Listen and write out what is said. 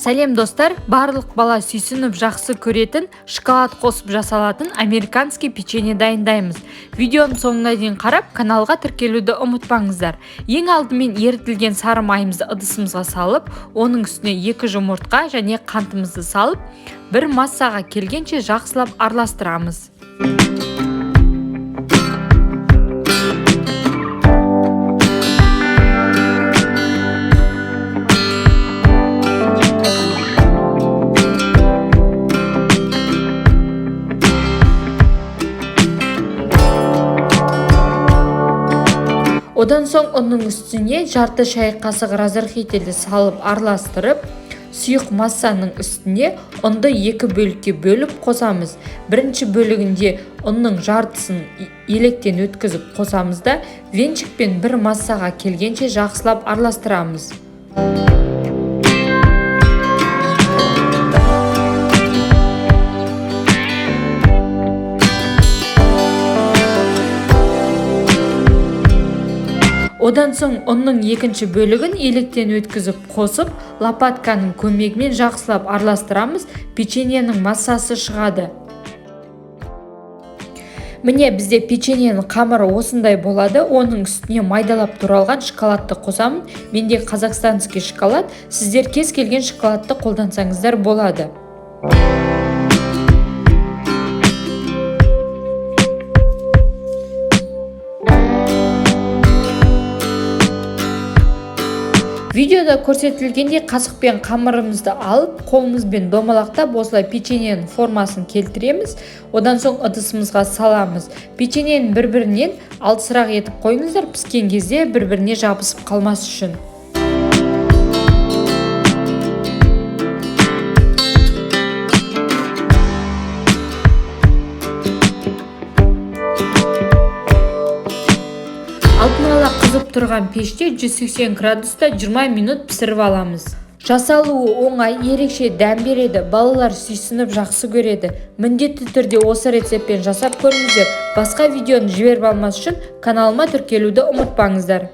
Сәлем, достар! Барлық бала сүйсініп жақсы көретін, шоколад қосып жасалатын американский печенье дайындаймыз. Видеоның соңына дейін қарап, каналға тіркелуді ұмытпаңыздар. Ең алдымен ерітілген сары майымызды ыдысымызға салып, оның үстіне 2 жұмыртқа және қантымызды салып, бір массаға келгенше жақсылап араластырамыз. Одан соң ұнның үстіне жарты шай қасық разрыхлительді салып араластырып, сұйық массаның үстіне ұнды екі бөлікке бөліп қосамыз. Бірінші бөлігінде ұнның жартысын електен өткізіп қосамыз да, венчикпен бір массаға келгенше жақсылап араластырамыз. Одан соң ұнның екінші бөлігін електен өткізіп қосып, лопатканың көмегімен жақсылап араластырамыз, печеньенің массасы шығады. Міне, бізде печеньенің қамыры осындай болады. Оның үстіне майдалап туралған шоколадты қосамын. Менде казахстанский шоколад, сіздер кез келген шоколадты қолдансаңыздар болады. Видеода көрсетілгендей қасықпен қамырымызды алып, қолымызбен домалақтап, осылай печеньенің формасын келтіреміз. Одан соң ыдысымызға саламыз. Печеньені бір-бірінен алысырақ етіп қойыңыздар, піскен кезде бір-біріне жабысып қалмас үшін. Алдын ала қызып тұрған пеште 180 градуста 20 минут пісіріп аламыз. Жасалуы оңай, ерекше дәм береді, балалар сүйсініп жақсы көреді. Міндетті түрде осы рецептпен жасап көріңіздер. Басқа видеоны жіберіп алмас үшін каналыма тіркелуді ұмытпаңыздар.